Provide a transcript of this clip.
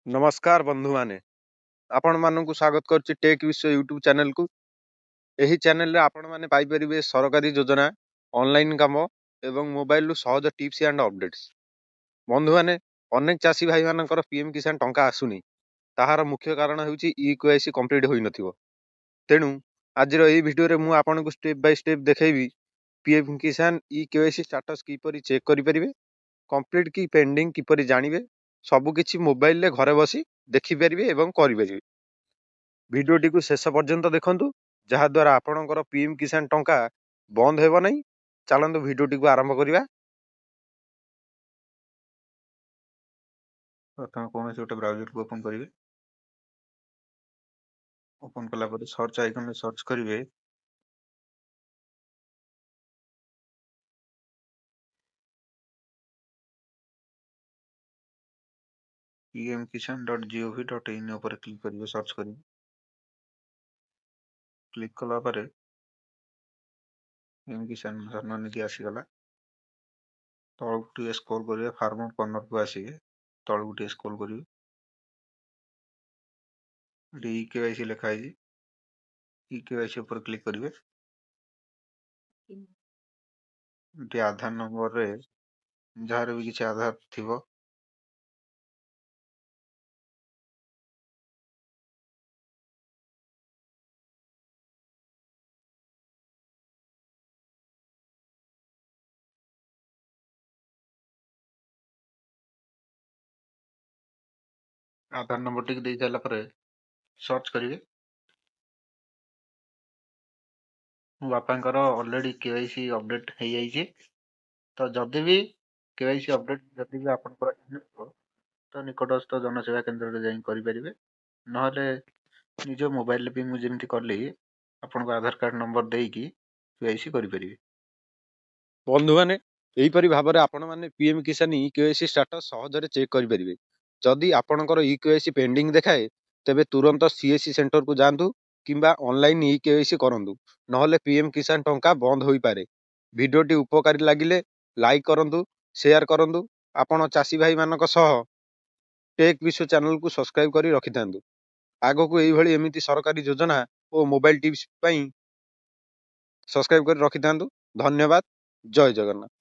ନମସ୍କାର ବନ୍ଧୁମାନେ, ଆପଣମାନଙ୍କୁ ସ୍ୱାଗତ କରୁଛି ଟେକ୍ ବିଶ୍ୱ ୟୁଟ୍ୟୁବ୍ ଚ୍ୟାନେଲକୁ। ଏହି ଚ୍ୟାନେଲରେ ଆପଣମାନେ ପାଇପାରିବେ ସରକାରୀ ଯୋଜନା, ଅନଲାଇନ୍ କାମ ଏବଂ ମୋବାଇଲରୁ ସହଜ ଟିପ୍ସ ଆଣ୍ଡ ଅପଡେଟ୍ସ। ବନ୍ଧୁମାନେ, ଅନେକ ଚାଷୀ ଭାଇମାନଙ୍କର ପିଏମ୍ କିଷାନ ଟଙ୍କା ଆସୁନି। ତାହାର ମୁଖ୍ୟ କାରଣ ହେଉଛି ଇ କେୱାଇସି କମ୍ପ୍ଲିଟ୍ ହୋଇନଥିବ। ତେଣୁ ଆଜିର ଏହି ଭିଡ଼ିଓରେ ମୁଁ ଆପଣଙ୍କୁ ଷ୍ଟେପ୍ ବାଇ ଷ୍ଟେପ୍ ଦେଖେଇବି ପିଏମ୍ କିଷାନ ଇ କେୱାଇସି ଷ୍ଟାଟସ୍ କିପରି ଚେକ୍ କରିପାରିବେ, କମ୍ପ୍ଲିଟ୍ କି ପେଣ୍ଡିଂ କିପରି ଜାଣିବେ, ସବୁକିଛି ମୋବାଇଲରେ ଘରେ ବସି ଦେଖିପାରିବେ ଏବଂ କରିପାରିବେ। ଭିଡ଼ିଓଟିକୁ ଶେଷ ପର୍ଯ୍ୟନ୍ତ ଦେଖନ୍ତୁ, ଯାହାଦ୍ୱାରା ଆପଣଙ୍କର ପିଏମ୍ କିଷାନ ଟଙ୍କା ବନ୍ଦ ହେବ ନାହିଁ। ଚାଲନ୍ତୁ, ଭିଡ଼ିଓଟିକୁ ଆରମ୍ଭ କରିବା। ପ୍ରଥମେ କୌଣସି ଗୋଟେ ବ୍ରାଉଜରକୁ ଓପନ୍ କରିବେ। ଓପନ୍ କଲା ପରେ ସର୍ଚ୍ଚ ଆଇକନରେ ସର୍ଚ୍ଚ କରିବେ pmkisan.gov.in ଉପରେ କ୍ଲିକ୍ କରିବେ, ସର୍ଚ୍ଚ କରିବେ। କ୍ଲିକ୍ କଲା ପରେ ପିଏମ୍ କିଷାନ ସମ୍ମାନ ନିଧି ଆସିଗଲା। ତଳକୁ ଟିକେ ସ୍କ୍ରୋଲ୍ କରିବେ, ଫାର୍ମର କର୍ଣ୍ଣରକୁ ଆସିବେ, ତଳକୁ ଟିକେ ସ୍କ୍ରୋଲ୍ କରିବେ। ଏଠି ଇ କେୱାଇସି ଲେଖା ହେଇଛି। ଇ କେୱାଇସି ଉପରେ କ୍ଲିକ୍ କରିବେ। ଏଠି ଆଧାର ନମ୍ବରରେ, ଯାହାର ବି କିଛି ଆଧାର ଥିବ, ଆଧାର ନମ୍ବର ଟିକେ ଦେଇ ସାରିଲା ପରେ ସର୍ଚ୍ଚ କରିବେ। ମୋ ବାପାଙ୍କର ଅଲରେଡ଼ି କେୱାଇସି ଅପଡ଼େଟ୍ ହେଇଯାଇଛି। ତ ଯଦି ବି କେୱାଇସି ଅପଡ଼େଟ୍ ଯଦି ବି ଆପଣଙ୍କର ହେଇନଥିବ, ତ ନିକଟସ୍ଥ ଜନସେବା କେନ୍ଦ୍ରରେ ଯାଇ କରିପାରିବେ। ନହେଲେ ନିଜ ମୋବାଇଲରେ ବି ମୁଁ ଯେମିତି କଲି, ଆପଣଙ୍କ ଆଧାର କାର୍ଡ଼ ନମ୍ବର ଦେଇକି କେୱାଇସି କରିପାରିବେ। ବନ୍ଧୁମାନେ, ଏହିପରି ଭାବରେ ଆପଣମାନେ ପିଏମ୍ କିଷାନ ଇ କେୱାଇସି ଷ୍ଟାଟସ୍ ସହଜରେ ଚେକ୍ କରିପାରିବେ। ଯଦି ଆପଣଙ୍କର ଇ କେୱାଇସି ପେଣ୍ଡିଂ ଦେଖାଏ, ତେବେ ତୁରନ୍ତ ସିଏସ୍ସି ସେଣ୍ଟରକୁ ଯାଆନ୍ତୁ କିମ୍ବା ଅନଲାଇନ୍ ଇ କେୱାଇସି କରନ୍ତୁ, ନହେଲେ ପିଏମ୍ କିଷାନ ଟଙ୍କା ବନ୍ଦ ହୋଇପାରେ। ଭିଡ଼ିଓଟି ଉପକାରୀ ଲାଗିଲେ ଲାଇକ୍ କରନ୍ତୁ, ସେୟାର କରନ୍ତୁ ଆପଣ ଚାଷୀ ଭାଇମାନଙ୍କ ସହ। ଟେକ୍ ବିଶ୍ୱ ଚ୍ୟାନେଲକୁ ସବସ୍କ୍ରାଇବ୍ କରି ରଖିଥାନ୍ତୁ। ଆଗକୁ ଏଇଭଳି ଏମିତି ସରକାରୀ ଯୋଜନା ଓ ମୋବାଇଲ ଟିପ୍ସ ପାଇଁ ସବସ୍କ୍ରାଇବ୍ କରି ରଖିଥାନ୍ତୁ। ଧନ୍ୟବାଦ, ଜୟ ଜଗନ୍ନାଥ।